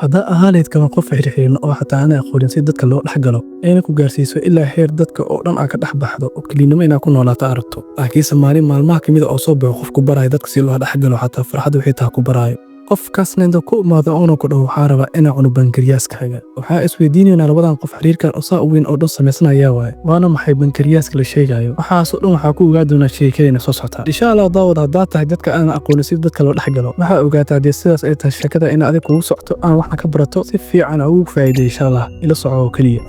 Haddaa ahaa lahayd kama qof xirxiran oo xataa aan aqoonin si dadka loo dhex galo, ayna ku gaarsiiso ilaa heer dadka oo dhan aa ka dhex baxdo oo kelinimo inaa ku noolaato aad rabto. Laakiinse maalin maalmaha ka mid ah oo soo baxo qofku baraayo dadka si loo dhex galo, xataa farxad waxay tahay ku baraayo. Qofkaasna inta ku imaado oona ku dhaho, "Waxaa rabaa inaa cuno bankariyaaskaaga." Waxaa isweydiinaynaa, labadan qof xiriirkan oo saa u weyn oo dhan samaysanayaa waaye, waana maxay bankariyaaska la sheegayo? Waxaasoo dhan waxaa ku ogaa doonaa sheekadayna soo socota, insha Allah. Daawad, haddaa tahay dadka aan aqoonin si dadka loo dhex galo, waxaa ogaataa haddii sidaas ay tahay sheekada in adig kugu socto, aan waxna ka barato, si fiican ugu faa'iiday, insha Allah. Ila soco oo keliya.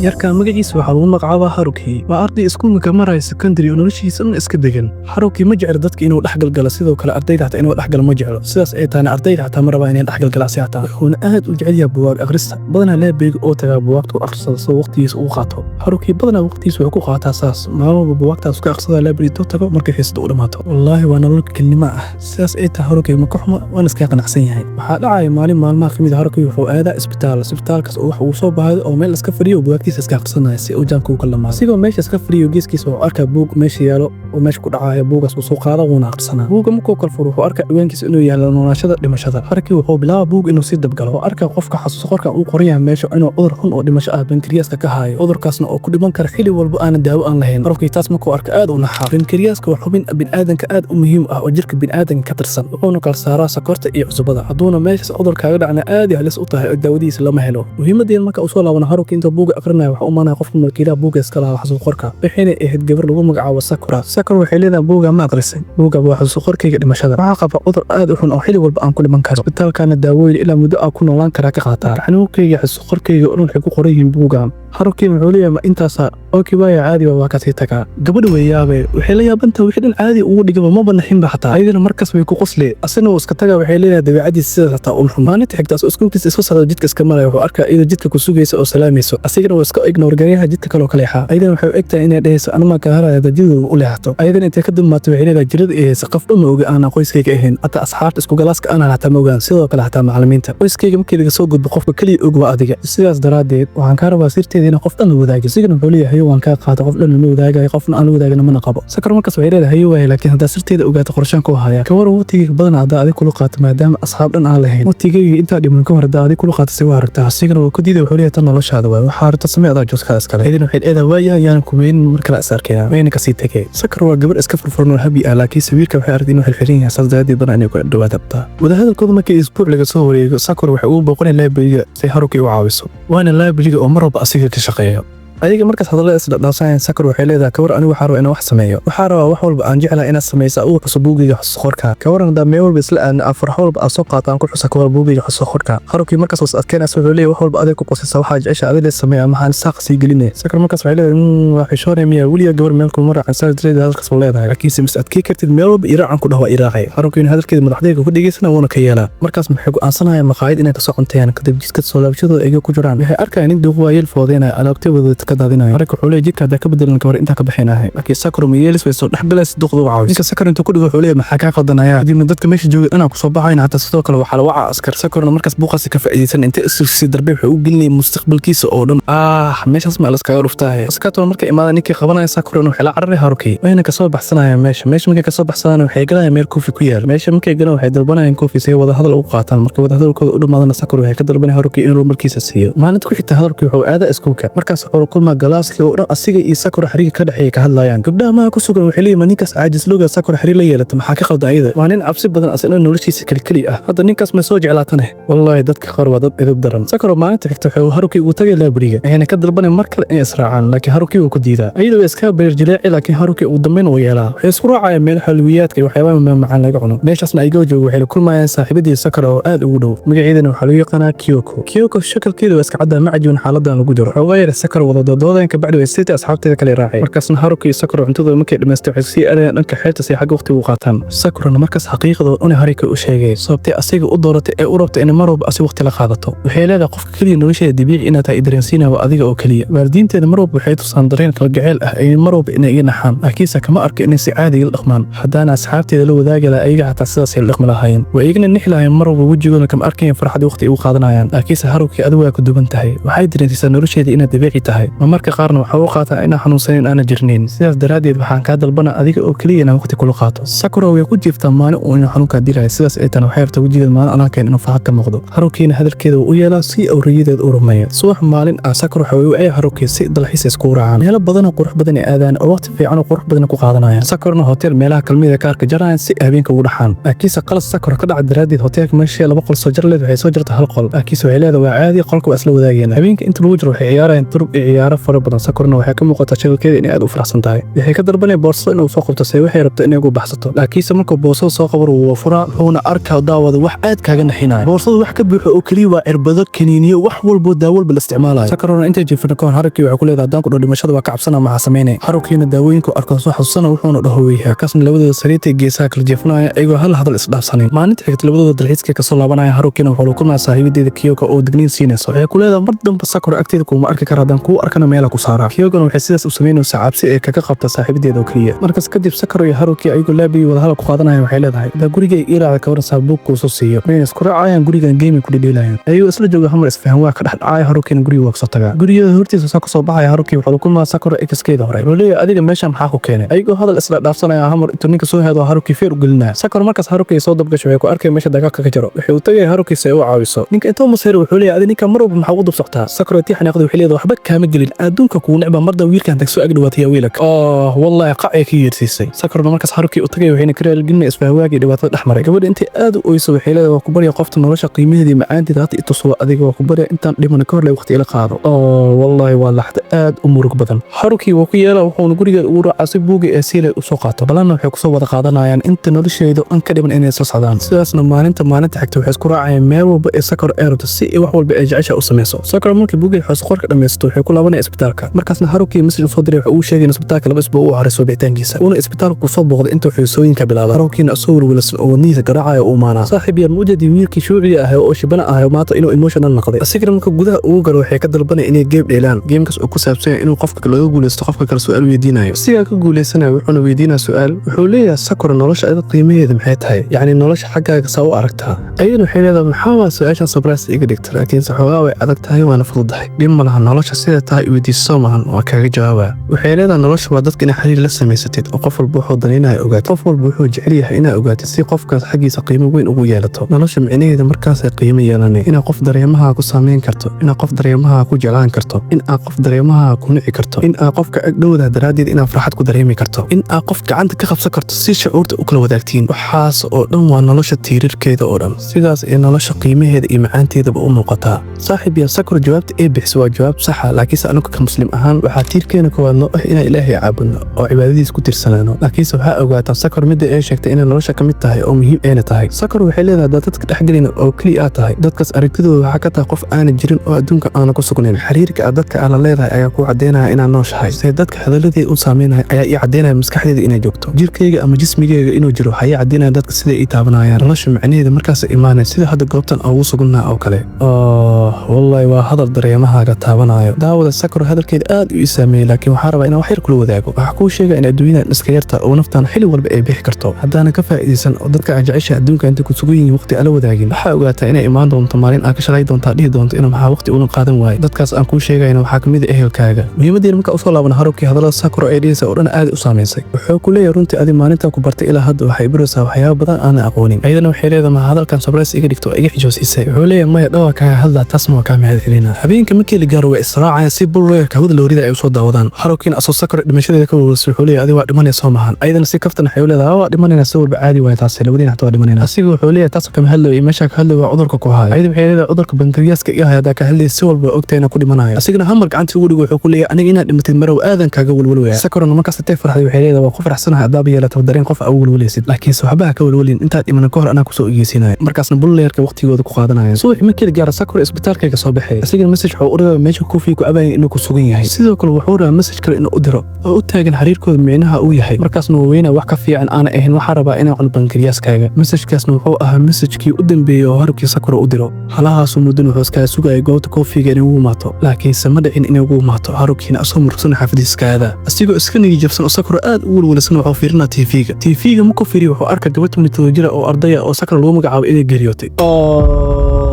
Yarkan magaciisa waxaa lagu magacaabaa Haruki. Waa arday iskuulka maraya secondary oo noloshiisa dhan iska degan. Haruki ma jeclo dadka inuu dhex galgalo, sidoo kale ardayda xataa inuu dhex galo ma jeclo. Sidaas ay tahayna ardayda xataa ma rabaa inay dhex galgalaan si xataa. Wuxuuna aad u jecel yahay buugaag akhrista. Badanaa library-ga oo tagaa, buugaagta u akhrisada soo waqtigiisa ugu qaato. Haruki badanaa waqtigiisa wuxuu ku qaataa saas, maalin walba buugaagtaas ka akhrisada library intuu tago markay xiisada u dhammaato. Wallaahi waa nolol kelinimo ah. Sidaas ay tahay Haruki ma ka xuma, waana iska qanacsan yahay. Waxaa dhacaya maalin maalmaha kamid ah, Haruki wuxuu aadaa isbitaal, isbitaalkaas oo wax uu soo baahday oo meel iska fadhiyo oo buugaagtiisa iska akhrisanaya si uu jaamka u kala dhamaado. Sigoo meesha iska fadhiyo, geeskiisa wuxuu arkaa buug meesha yaalo oo meesha ku dhacaya. Buugaas uu soo qaada, wuuna akhrisanaa. Buugga markuu kala furo, wuxuu arkaa ciwaankiisa inuu yahay la noolaashada dhimashada. Haruki wuxuu bilaaba buug inuu sii dabgalo oo arkaa qofka xasuus qorka uu qoran yahay meesha inuu cudur xun oo dhimasho ah bankriyaaska ka haayo, cudurkaasna oo ku dhiman kara xili walba aanan daawo aan lahayn. Haruki taas markuu arka aad u naxaa. Bankriyaaska waa xubin bini'aadanka aad u muhiim ah oo jirka bini'aadanka ka tirsan, wuxuuna kala saaraa sokorta iyo cusubada. Hadduuna meeshaas cudur kaaga dhacna, aad halis u tahay oo daawadiisa lama helo. Muhiimadeeda marka usoo laabana, Haruki inta buuga aqrinaya waxa u imaanaya qofka mulkiilaha buugga iska lahaa xasuus qorka, waxayna ahayd gabar lagu magacaabo Sakura. Sakura waxay leedahay, "Buuga ma aqrisay? Buuga waa xasuus qorkayga dhimashada. Waxaa qaba cudur aad u xun oo xili walba aan ku dhiman karo. Isbitaalkana daawooyin ilaa muddo aan ku noolaan karaa ka qaataa. Xanuunkayga, xasuus qorkayga oo dhan waxay ku qoran yihiin buuga." Haruki wuxuu leeyahay, "Ma intaasa? Okay, waaya, caadi waa kasii tagaa." Gabadha weeyaabe, waxay la yaabantahay wixii dhan caadi ugu dhigaba, maba naxinba xataa. Ayadana markaas way ku qosle, asina uu iska tagaa. Waxay leedahay, dabeecadiisa sidaas xataa un xun. Maalinta xigta asoo iskuulkiisa iska socda, jidka iska maraya, wuxuu arkaa iyadoo jidka ku sugaysa oo salaamayso. Asigana wuu iska ignore gareeyaha, jidka kaloo ka leexaa. Ayadana waxay u egtahay inay dhehayso, "Anama ka haraya jidada u leexato." Ayadana intay ka dambaato waxay leedahay, "Jirada ay haysa qof dhan ma oga aanan qoyskayga ahayn, hataa asxaabta isku galaaska aanan xataa ma ogaan, sidoo kale xataa macallimiinta. Qoyskayga markii laga soo gudbo, qofka keliya og waa adiga. Sidaas daraaddeed waxaan kaa rabaa sirteeda inaan qof dhan la wadaagin." Asigana wuxuu leeyahay, "Hayo, waan kaa qaata, qof dhan lama wadaagayo, qofna aan la wadaagana mana qabo." Sakura markaas waxay leedahay, "Hayo waaye, laakiin haddaa sirteeda ogaato qorshaan ku haya. Ka waran waqtigayga badan haddaa adig kula qaato, maadaama asxaab dhan aan lahayn? Waqtigayga intaa dhiman ka hor haddaa adig kula qaato, si waa aragtaa?" Asigana waa ku diiday, wuxuu leeyahay, "Tan noloshaada waay, waxaa rabta samee, adaa jooskaada iskale." Ayadana waxay leedahay, "Waayahay, yaanan kumeynin, mar kale is arkaya." Wayna kasii tegay. Sakura waa gabar iska furfuran oo happy ah, laakiin sawirka waxay aragtay inuu xirxiran yahay, saas daraaddeed badan inay ku dhawaad rabtaa. Wadahadalkooda markii isbuuc laga soo wareego, Sakura waxay ugu booqanay library-ga si Haruki u caawiso, waana library-ga oo mar walba asiga ka shaqeeyo. Ayaga markaas hadallada isdhadhaafsanayaan, Sakura waxay leedahay, "Kawar anigu waxaa rabaa inaan wax sameeyo. Waxaa rabaa wax walba aan jeclahay inaad samaysa uu xuso buugayga xusuus qorka. Kawaran haddaa meel walba isla aadna, afar walba aan soo qaato, aan ku xusa kawar buugayga xusuus qorka?" Haruki markaas was adkeynaysa, wuxuu leeyahay, "Wax walba adeeg ku qosaysa, waxaa jecesha adiga le sameeya, maxaan saaq sii gelinay?" Sakura markaas waxay leedahay, "Waa xishoonay miya? Weliga gabar meel kuma raacan." Saas darteed hadalkaas ma leedahay, laakiinse mis adkey kartid, meel walba iraacan ku dhaho, waa iraacay. Haruki hadalkeeda madaxdayga ku dhegeysana, wuuna ka yeelaa. Markaas maxay go'aansanayaan maqaayad inay kasoo cunteeyaan. Kadib jidka soo laabashadooda iga ku jiraan, waxay arkayaan nin duuq waayeel foodeynaya, alaabtay ka daadinayo. Haruki wuxuu leeyahay, "Jidka haddaa ka bedelan kawar, intaa ka bixinahay." Laakiin Sakura ma yeelis, way soo dhex galaysa, duqda u caawis. Ninka Sakura intuu ku dhigo wuxuu leeyahay, "Maxaa kaa qaldanaya?" Kadibna dadka meesha jooga inaa kusoo baxayn xataa, sidoo kale waxaa la wacaa askar. Sakurana markaas buuqaasi ka faa'iidaysan, inta isusii darbay wuxuu u gelinayay mustaqbalkiisa oo dhan. Ah, meeshaas ma laskaga dhuftaaye. Askartuna markay imaadaan, ninkii qabanaya Sakurana waxay la cararay Haruki, wayna kasoo baxsanayaan meesha. Meesha markay kasoo baxsadaan, waxay galayaan meel coffee ku yaal. Meesha markay galaan, waxay dalbanayaan coffee si ay wada hadal ugu qaataan. Markay wada hadalkooda u dhamaadana, Sakura waxay ka dalbanaya Haruki inuu markiisa siiyo. Maalinta ku xigta Haruki wuxuu aadaa iskuulka. Markaas wuxuu kulmaa galaaskii oo dhan asiga iyo Sakura xiriirka ka dhexeeya ka hadlayaan. Gabdhaha maha ku sugan waxay leeyihiin, "Ninkaas caajislooga Sakura xiriir la yeelata, maxaa ka qaldan ayada? Waa nin cabsi badan, asna noloshiisa kelikeli ah. Hadda ninkaas ma soo jeclaatane? Wallaahi dadka qaar waa dad edeb daran." Sakura maalinta xigta wuxuu Haruki ugu tagay library-ga, waxayna ka dalbanay mar kale inay israacaan, laakiin Haruki wuu ku diidaa. Ayada way iska beer jileeci, laakiin Haruki ugu dambeyn uu yeelaa. Waxay isku raacayaan meel xalwiyaadka iyo waxyaabaha macmacaan laga cuno. Meeshaasna ayagoo jooga, waxay la kulmayaan saaxiibadii Sakura oo aad ugu dhow. Magaceedana waxaa lagu yaqaanaa Kyoko. Kyoko shakalkeeda waa iska caddaa, ma cajiban xaaladan lagu jiro. Xoogaa yar Sakura wada doodoodayan, kabacdi way sitii asxaabteeda kale raacay. Markaasna Haruki iyo Sakura cuntadooda markay dhamaystay, waxay sii aadayaan dhanka xeebta si xagga waqti ugu qaataan. Sakurana markaas xaqiiqda una Haruki u sheegay sababtay asiga u dooratay ee u rabtay inay mar walba asi waqti la qaadato. Waxay leedahay, "Qofka keliya nolosheeda dabiici inaad tahay dareensiinaya waa adiga oo keliya. Waalidiinteeda mar walba waxay tusaan dareen kalgaceel ah ay mar walba inay iga naxaan, laakiinse kama arko inay si caadi ila dhaqmaan. Haddaana asxaabteeda la wadaagi lahaa, ayaga xataa sidaasay la dhaqmi lahaayeen, way igana nixi lahaayeen. Mar walba wejigooda kama arkayan farxadii waqti ugu qaadanayaan. Laakiinse Haruki, adigu waa ku duwan tahay. Waxay dareensiisaa nolosheeda inaad dabiici tahay." Marmarka qaarna waxaa u qaataa inaan xanuunsanayn, aana jirnayn. Sidaas daraaddeed waxaan kaa dalbana adiga oo keliya inaan waqti kula qaato. Sakura way ku jiiftaa maalin uu inuu xanuunkaa dilaya. Sidaas ay tan waxay rabtaa wejigeeda maalin anaakan inuu farxad ka muuqdo. Harukiina hadalkeeda wuu u yeelaa si uu riyadeeda u rumeeyo. Subax maalin ah Sakura waxay u wacay Haruki si dalxiis iskugu raacaan. Meelo badan oo qurux badan ay aadaan oo waqti fiican oo qurux badan ku qaadanayaan. Sakurana hotel meelaha kalmida kaarka jarayaan si habeenka ugu dhaxaan. Laakiinse qalad Sakura ka dhaca daraaddeed, hotelka meesha laba qol soo jar leed waxay soo jartay hal qol. Laakiinse waxay leedahay waa caadi, qolka waa isla wadaagayna. Habeenka inta lagu jiro waxay ciyaarayaan turub iyo ciyaaro fara badan. Sakurana waxay ka muuqataa shaqalkeeda inay aad u faraxsan tahay. Waxay ka dalbanaya boorsada inuu soo qabto, se waxay rabtaa inay ugu baxsato. Laakiinse markuu boorsada soo qabaro, wuu furaa, wuxuuna arkaa, daawada, wax aad kaaga naxinaya. Boorsada wax ka buuxo oo keliya waa cirbado, kaniiniyo, wax walbo daawo walba la isticmaalayo. Sakurana intay jiifana kahor Haruki waxay ku leedahay, haddaan ku dhaho dhimashada waa ka cabsana, maxaa sameynaya? Harukiina daawooyinku arko soo xasuusana, wuxuuna dhaho weyha. Kaasna labadooda sariirtay geesaha kala jeefanaya iyagoo hal hadal isdhaafsanin. Maalinta xigta labadooda dalxiiska kasoo laabanaya. Harukina wuxuu la kulmaa saaxiibadeeda Kiyoka oo digniin siinayso. Waxay ku leedahay, mar dambe Sakura agteeda kuma arki kara, haddaan kuu arkana meela ku saaraa. Kiyokana waxay sidaas u samaynaysaa cabsi ee kaga qabta saaxiibadeeda oo keliya. Markaas kadib Sakura iyo Haruki ayagoo laabigii wadahadal ku qaadanaya, waxay leedahay, hadaa gurigay ii raacda kawaran, saabuug kuu soo siiyo. Wayna isku raacayaan, gurigan gaming ku dhedheelayaan. Ayagoo isla jooga hamar isfahan waa ka dhex dhacaya. Harukina guriga waa kasoo tagaa. Gurigeeda hortiisa saa kasoo baxaya, Haruki wuxuu la kulmaa Sakura exkeeda hore. Wuxuu leeyahay, adiga meesha maxaa ku keenay? Ayagoo hadal isla dhaafsanaya, hamar intuu ninka soo heedo Haruki feer u gelinaya. Sakura markaas Haruki ay soo dabgasho, waxay ku arkay meesha dagaalka ka jiro. Wuxuu u tagay Haruki si ay u caawiso. Ninka intuu masayr wuxuu leeyahay, adiga ninka mar walba maxaa ugu dubsoctaa? Sakura tii xanaaqday waxay leedahay, waxba kaama gelin, adduunka kugu necba, marda wiilkan tag soo ag dhawaatay wiilak. Oh wallahi, qacay ka yeersiisay. Sakurana markaas Haruki u tagay, waxayna ka raalgelinay isfahwaagii dhibaatada dhex maray. Gabadha intay aad u oyso waxay leedahay, waa ku barya, qofta nolosha qiimaheedii macaanteeda hadda i tuso adiga, waa ku barya, intaan dhimana ka horley waqti ila qaado. Oh wallahi, waa laxda aad u murug badan. Haruki wuu ku yeela, wuxuuna gurigeeda ugu raacaa si buuga ee siilay u soo qaato. Balanna waxay kusoo wada qaadanayaan inta nolosheedu an ka dhiman inay soo socdaan. Sidaasna maalinta xigta waxay isku raacayaan meel walba ee Sakura ay rabto si ay wax walba ay jecesha u samayso. Sakura markii buugay xoos qorka dhammaysto waxay ku laabanaya isbitaalka. Markaasna Haruki message u soo diray, waxa uu sheegay in isbitaalka 2 isbuuc u haray soo bixitaankiisa, uuna isbitaalka kusoo booqday inta xuusooyinka bilaaba. Harukina asoo welwelsan oo wadnihiisa garaacaya uu maanaa, saaxiib yar, mujadi wiilkii shuuciga ahay oo shibana ahay maanta inuu emotional noqday. Asigana marka gudaha ugu galo waxay ka dalbanaya inay game dheelaan. Gamekaas oo ku saabsan yahay inuu qofka laga guuleysto qofka kale su'aal weydiinayo. Sigaa ka guuleysanaya, wuxuuna weydiinaya su'aal. Wuxuu leeyahay, Sakura, nolosha ada qiimaheeda maxay tahay? Yacni nolosha xaggaaga saa u aragtaa? Ayadana waxay leedahay, maxaa waa su-aashan surprise iga dhigta? Laakiinse xoogaa way adag tahay, waana fududahay, dhib ma laha. Nolosha sida tahay weydiiso maahan, waa kaaga jawaabaa. Waxay leedahay, nolosha waa dadka inaa xiriir la samaysatid oo qof walba wuxuu danaynaya ogaatid, qof walba wuxuu jecel yahay inaa ogaatid, si qofkaas xaggiisa qiimo weyn ugu yeelato. Nolosha micnaheeda markaasay qiimo yeelanay inaad qof dareemaha ku saameyn karto, inaad qof dareemaha ku jeclaan karto, in aad qof dareemaha ku nici karto, in aad qofka agdhowda daraaddeed inaad farxad ku dareemi karto, in aad qof gacanta ka qabsan karto si shucuurta u kala wadaagtiin. Waxaas oo dhan waa nolosha tiirarkeeda oo dhan. Sidaas ee nolosha qiimaheeda iyo macaanteedaba u muuqataa. Saaxiib yaa, Sakura jawaabta ee bixiso waa jawaab saxa. Laakiinse anugu ka muslim ahaan waxaa tiirkeena koowaad noo ah inaan Ilaahay caabudno oo cibaadadiis ku tirsanaano. Laakiinse waxaa ogaataa Sakura midda ay sheegtay inay nolosha ka mid tahay oo muhiim ayna tahay. Sakura waxay leedahay, haddaad dadka dhexgelin oo keliya aad tahay, dadkaas aragtidooda waxaa ka tahay qof aana jirin oo adduunka aana ku sugnayn. Xiriirka aad dadka aad la leedahay ayaa kuu caddaynaya inaad nooshahay. See dadka hadalladeeda u saameynaya ayaa ii caddaynaya maskaxdeeda inay joogto, jirkayga ama jismigayga inuu jiro waxaa ii caddaynaya dadka sida ii taabanayaan. Nolosha macnaheeda markaas imaanaya sida hadda goobtan ugu sugannaha oo kale. Oh wallahi, waa hadal dareemahaaga taabanayo. Daawada, Sakura hadalkeeda aad u ii saameeyey, laakiin waxaa rabaa inaan wax yar kula wadaago. Waxaa kuu sheegaya in adduunyadan iska yarta oo naftaan xili walba ay bixi karto. Haddaanan ka faa'iidaysan oo dadka aad jecesha adduunka inta ku sugan yihiin waqti ala wadaagin, waxaa ogaataa inay imaan doonto maalin aad ka shalay doontaa, dhihi doonto inuu maxaa waqti una qaadan waayo. Dadkaas aan kuu sheegayna waxaa kamid ah ehelkaaga. Muhiimaddeena markaa usoo laaban, Harukii hadallada Sakura ay dhihaysa oo dhan aad u saamaysay. Wuxuu ku leeyahay, runtii adi maalintaa ku bartay ilaa hadda waxay baraysaa waxyaabo badan aanan aqoonin. Ayadana waxay leedahay, ma hadalkan surprise iga dhigto oo iga xijoosiisay? Wuxuu leeyahay, maya, dhawaa kaaga hadlaa, taasna waa kaa mahad celinaa. Habeenka markii la gaaro way israacayaan si bulleerka hawada loorida ay usoo daawadaan. Harukiina asoo Sakura dhimashadeeda ka welwelsan wuxuu leeyahay, adi waa dhimanaya soo mahan? Ayadana si kaftan waxay u leedahay, waa dhimanayna, si walba caadi waaya taasi, labadiina xataa waa dhimanayna. Asiga wuxuu leeyahay, taas kama hadlayo iyo meesha ka hadlayo waa cudurka ku haayo. Ayada waxay leedahay, cudurka bankriyaska iga haya haddaa ka hadlayay, si walba ogtahay inaan ku dhimanayo. Asigana hamar gacantii ugu dhigo wuxuu ku leeyahay, aniga inaad dhimatid marow aadan kaaga welwelwaya. Sakurana markaas intay farxday waxay leedahay, waa ku faraxsanahay haddaaba yeelato dareen qof aa u welwelaysid, laakiinse waxba ha ka welwelin, intaad imanan ka hor anaa kusoo ogeysiinayo. Markaasna bulleerka waqtigooda ku qaadanaya. Subaxii markii la gaaro Sakura isbitaalkay ka soo baxay. Asigana message wuxuu u rabaa meesha coffee ku cabayay inuu ku sugan yahay. Sidoo kale wuxuu rabaa message kale inuu u diro oo u taagan xiriirkooda micnaha uu yahay. Markaasna weyna wax ka fiican aana ahayn, waxaa rabaa inaan cuno bankriyaskaaga. Messagekaasna wuxuu ahaa messagekii u dambeeyey oo Harukii Sakura u diro. Halahaasu muddan wuxuu iskaga sugayay goobta coffeega inay ugu imaato, laakiinse ma dhicin inay ugu imaato. Harukiina asoo murugsan xaafadiiskaada asigoo iska nigi jabsan oo Sakura aad u welwelsan wuxuu fiirinaa TV-ga. TV-ga markuu fiiriyo wuxuu arkaa gabadh 17 jira oo ardaya oo Sakura lagu magacaabo inay geeriyootay.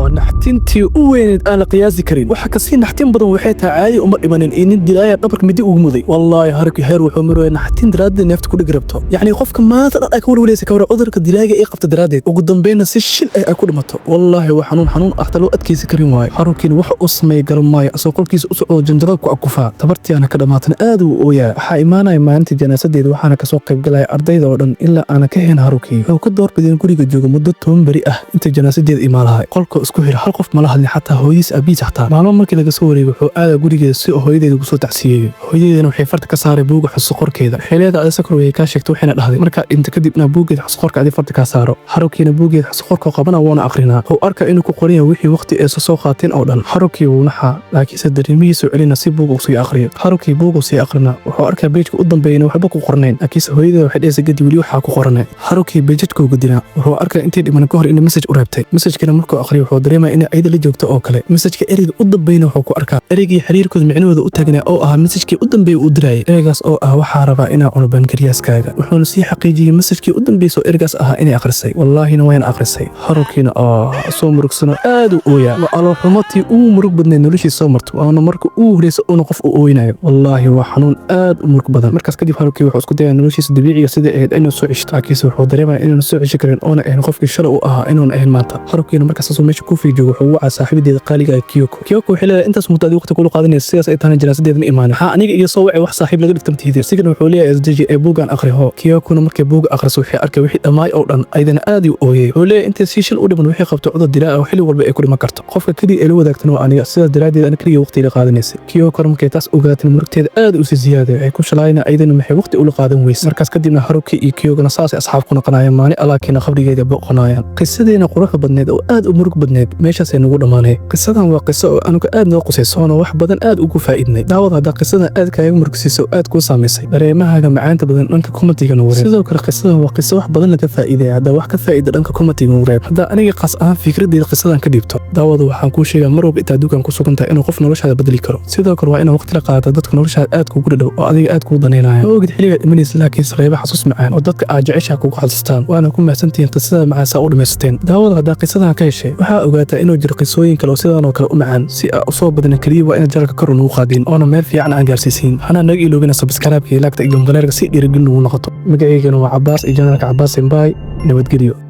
Waa naxtintii u weyneed aan la qiyaasi karin. Waxa kasii naxtin badan waxay tahay caadi uma dhimanin iyo nin dilaaya dhabarka midi ugu muday. Wallaahi, Haruki heer wuxuu maraya naxtin daraaddeed neefta ku dhigi rabto. Yacni qofka maanta dhan ay ka warwareysay ka waran cudurka dilaaga ee qabta daraaddeed, ugu dambeynna si shil ah ay ku dhimato. Wallaahi, waa xanuun, xanuun axta loo adkeysi karin waayo. Harukiina waxa uu sameeyey garan maayo. Asoo qolkiisa u socdo janjarada ku akufaa, tabartiyaana ka dhamaatana, aad uu ooyaa. Waxaa imaanaya maalinta janaasadeeda, waxaana kasoo qaybgalaya ardayda oo dhan ilaa aana ka hayn Haruki. Wuxuu ka doorbideen guriga jooga muddo 10 beri ah inta janaasadeeda imaan lahay. Qolka isku xira, hal qof mala hadlin, xataa hooyadiis, aabihiis xataa. Maalmo markii laga soo wareegay, wuxuu aadaa gurigeeda si uu hooyadeeda ugu soo tacsiyeeyo. Hooyadeedana waxay farta ka saaray buuga xusuqorkeeda. Waxay leedahay adi sakar way kaa sheegtay, waxayna dhahday markaa dhinta kadibna buuggeeda xusuqorka adi farta kaa saaro. Harukiina buuggeeda xusuqorka qabana, wuuna aqrinaa. Wuxuu arkaa inuu ku qoran yahay wixii waqti ee soo qaateen oo dhan. Haruki wuu naxaa, laakiinse dareemihiisu celina si buuga uu sii aqriyo. Haruki buuga sii aqrina, wuxuu arkaa page-ka u dambeeyana waxba ku qornayn, laakiinse hooyadeeda waxay dhehaysa gadi, weli waxaa ku qoranay. Haruki page-kuu gadinaa, wuxuu arkaa intay dhiman ka hor inay message u reebtay. Message-kana markuu aqriyo, wuxuu dareemaya inay ayada la joogto oo kale. Message-ka ereyga u dambeeyna wuxuu ku arkaa ereygii xiriirkooda micnahooda u taagnaa, oo ahaa message-kii u dambeeyay uu dirayay, ereygaas oo ah "Waxaa rabaa inaa cuno pancreas-kaaga." Wuxuuna sii xaqiijiyey message-kii u dambeysay oo ereygaas ahaa inay akhrisay. Wallaahina wayna akhrisay. Harukiina oo soo murugsano, aad u ooyaa. Waa alooxumatii ugu murug badneed noloshiisa soo marto, waana marka ugu horeysa uuna qof u ooynayo. Wallaahi, waa xanuun aad u murug badan. Markaas kadib Haruki wuxuu isku dayaa noloshiisa dabiiciga sidai ahayd inuu soo ceshto, laakiinse wuxuu dareemaya inuuna soo ceshi karin, oona ahayn qofkii shalay u ahaa inuuna ahayn maanta. Harukiina markaas meesha ku joogo, wuxuu wacaa saaxiibadeeda qaaliga ah, Kiyoko. Kiyoko waxay leedahay intaas muddo adii waqti kula qaadanaysa, sidaas ay tahana janaasadeeda ma imaanin. Maxaa aniga iyo soo wacay? Wax saaxiib laga dhigta matihiide. Sigana wuxuu leeyahay isdeji ee buugaan aqri hoo. Kiyokuna markay buuga aqriso, waxay arkay wixii dhammaay oo dhan, ayadana aad u ooyey. Wuxuu leeyahay intay sii shil u dhiman, waxay qabto cudur dilaa ah oo xilli walba ay ku dhiman karto. Qofka keliya ee la wadaagtana waa aniga, sidaas daraaddeed ana keliya waqti ila qaadanaysay. Kiyokona markay taas ogaatay, murugteeda aad u sii ziyaaday. Waxay ku shalaayna ayadana maxay waqti ula qaadan weysay. Markaas kadibna Haruki iyo Kiyokona saasay asxaab ku noqonayaan, maalin alaakiina qabrigeeda boqonayaan. Qisadeena quruxda badneed oo aad u murug badneed meeshaasay nagu dhammaanay. Qisadan waa qiso oo anuga aad noo qusayso, oona wax badan aad ugu faa'iidnay. Daawad, haddaa qisadan aad kaaga murugsiiso oo aad kuu saamaysay, dareemahaaga macaanta badan dhanka comment-iga nagu reeb. Sidoo kale qisadan waa qiso wax badan laga faa'iidaya. Haddaa wax ka faa'iida, dhanka comment-iga nagu reeb. Haddaa aniga qaas ahaan fikradeyda qisadan ka dhiibto, daawada, waxaan kuu sheegaa mar walba intaad dukaan ku sugan tahay inuu qof noloshaada bedeli karo. Sidoo kale waa inaad waqti la qaadato dadka noloshaada aad kugu dhadhow oo adiga aad kuu danaynaya. Ma ogid xilligaad imanaysa, laakiin sareeba xasuus macaan oo dadka aad jeceshaha kugu xasuustaan. Waana ku mahadsantihiin qisada macaan saa u dhammaysateen. Daawada, haddaa qisadan ka heshay, waxaa ogaataa inuu jiro qisooyin kale oo sidan oo kale u macaan. Si aa usoo badna, keliya waa inaad channel-ka kor unugu qaadin oona meel fiican aan gaarsiisiin. Hana naga iloobina subscribe-ka iyo like-ta iyo gambaleerka si dhiirigelin ugu noqoto. Magacaygana waa Cabaas iyo channel-ka Cabaas Simbaay. Nabadgelyo.